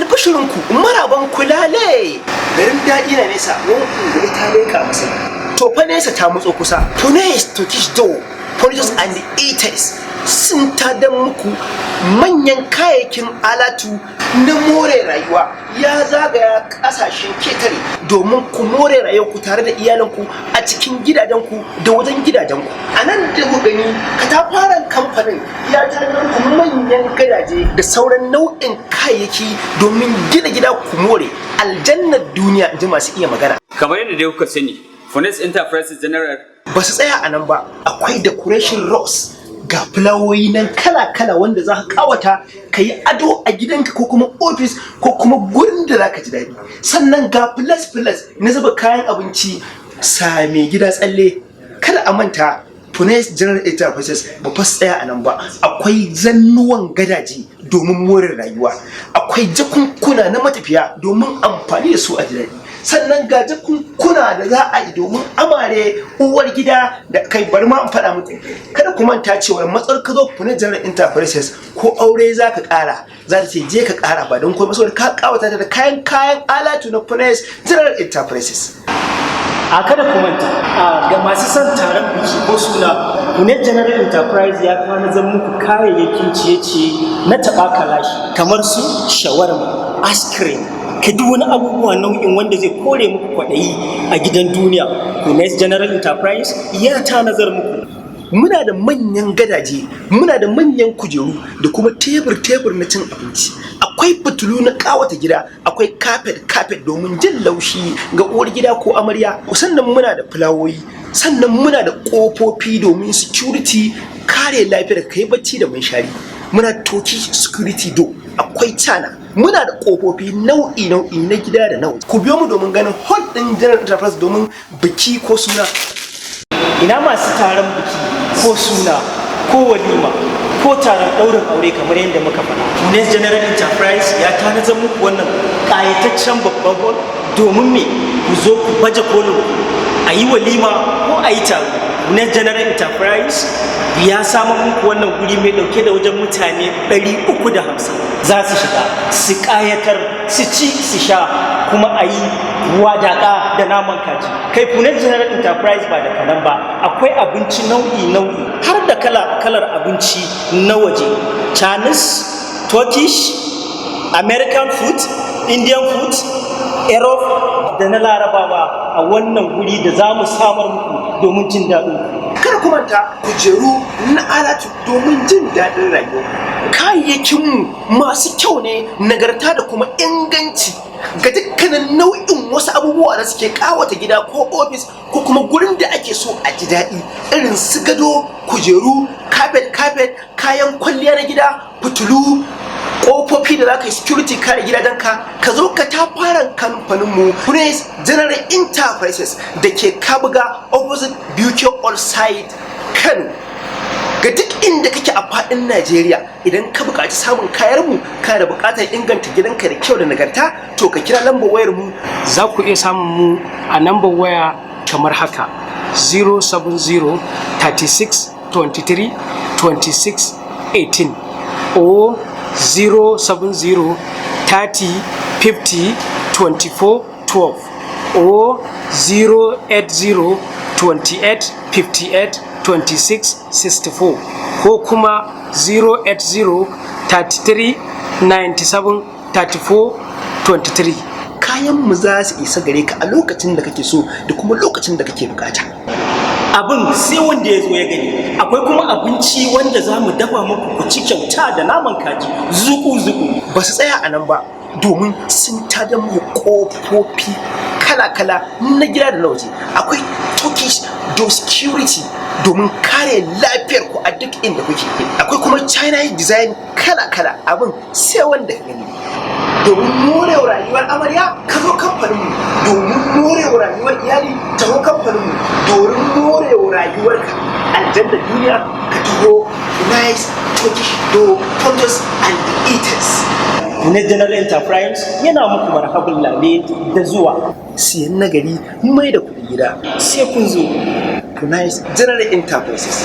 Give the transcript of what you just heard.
Albishirinku, maraban kulale, garin daɗi na nesa, wani ungulu ta leka masai. To fa nesa ta matso kusa. Funes Turkish Door Furnitures and Eaters sun tada muku manyan kayayyakin alatu na more rayuwa. Ya zagaya kasashen ketare domin ku more rayuwarku tare da iyalanku a cikin gidajenku da wajen gidajenku. A nan da ku gani, katafaren kamfanin ya tanadar muku manyan gadaje da sauran nau'in kayayyaki domin gina gida ku more aljannar duniya, in ji masu iya magana. Kamar yadda dai kuka sani, Funes Enterprises General Ba su tsaya a nan ba, akwai decoration rose, ga fulawoyi nan kala-kala wanda za ka kawata ka yi ado a gidanka ko kuma ofis ko kuma gurin da za ka ji daɗi. Sannan ga plus-plus na zuba kayan abinci, same gida tsalle. Kada a manta, Funes General Enterprises ba fa tsaya a nan ba. Akwai zannuwan gadaje domin more rayuwa, akwai jakunkuna na matafiya domin amfani da su a ji daɗi, sannan ga jakunkuna da za a yi domin amare, uwar gida da kai. Bari ma in faɗa muku, kada ku manta cewa matsar ka zo Funes General Enterprises, ko aure za ka ƙara, za ta ce je ka ƙara, ba don komai saboda ka ƙawata ta da kayan alatu na Funes General Enterprises. A kada ku manta, a ga masu son taron biki ko suna, Funes General Enterprise ya tanadar muku kayayyakin ciye-ciye na taɓa kalashi kamar su shawarma, ice cream, ka duk wani abubuwa nau'in wanda zai kore muku kwaɗayi a gidan duniya. Funes General Enterprise ya tanadar muku. Muna da manyan gadaje, muna da manyan kujeru da kuma tebur-tebur na cin abinci. Akwai fitilu na kawata gida, akwai carpet carpet domin jin laushi ga uwar gida ko amarya. Sannan muna da fulawoyi, sannan muna da kofofi domin security, kare lafiyar kai bacci da munshari. Muna Turkish security door, akwai cana, muna da kofofi nau'i nau'i na gida da nau'i. Ku biyo mu domin ganin hall din General Enterprise domin biki ko suna. Ina masu taron biki ko suna ko walima ko taron ɗaurin aure? Kamar yadda muka faɗa, Funes General Enterprise ya tanadar muku wannan ƙayataccen babban hall domin me ku zo ku baje kolin ku, a yi walima ko a yi taro. Funes General Enterprise ya samar muku wannan guri mai ɗauke da wajen mutane 350 za su shiga, su ƙayatar, su ci, su sha, kuma a yi wadaƙa da naman kaji. Kai, Funes General Enterprise ba da kanan ba, akwai abinci nau'i nau'i har da kala kalar abinci na waje: Chinese, Turkish, American food, Indian food, Europe da na Larabawa a wannan guri da za mu samar muku domin jin daɗin ku. Kada ku manta, kujeru na alatu domin jin daɗin rayuwa. Kayayyakinmu masu kyau ne, nagarta da kuma inganci ga dukkanin nau'in wasu abubuwa da suke kawata gida ko ofis ko kuma gurin da ake so a ji daɗi, irin su gado, kujeru, carpet carpet, kayan kwalliya na gida, fitilu, kofofi da za ka yi security, kare gidajenka. Ka zo ka ta fara kamfaninmu, Prince General Enterprises, da ke Kabuga, opposite BUK All Side, Kano. Ga duk inda kake a faɗin Najeriya, idan ka buƙaci samun kayan mu, kana da buƙatar inganta gidanka da kyau da nagarta, to ka kira lambar wayar mu. Za ku iya samun mu a nambar waya kamar haka: 070 36 23 26 18 or 070 30 50 24 12 or 080 28 58 26 64 ko kuma 080 33 97 34 23. Kayan mu za su isa gare ka a lokacin da kake so da kuma lokacin da kake bukata. Abin sai wanda ya zo ya gani. Akwai kuma abinci wanda za mu dafa muku ku ci kyauta da naman kaji zuku-zuku. Ba su tsaya a nan ba, domin sun tada mu kofofi kala-kala na gida da na waje. Akwai Turkish door security domin kare lafiyar ku a duk inda kuke. Akwai kuma Chinese design kala-kala. Abin sai wanda ka gani. Domin morewa rayuwar amarya, ka zo kamfaninmu. Domin morewa rayuwar iyali, taho kamfaninmu. Domin morewa rayuwarka aljanna duniya, ka taho Nice Turkish Door Furnitures and Eaters. Na General Enterprise yana muku marhabin lale da zuwa. Siyan nagari, mai da kuɗi gida. Sai kun zo. Nice General Enterprises.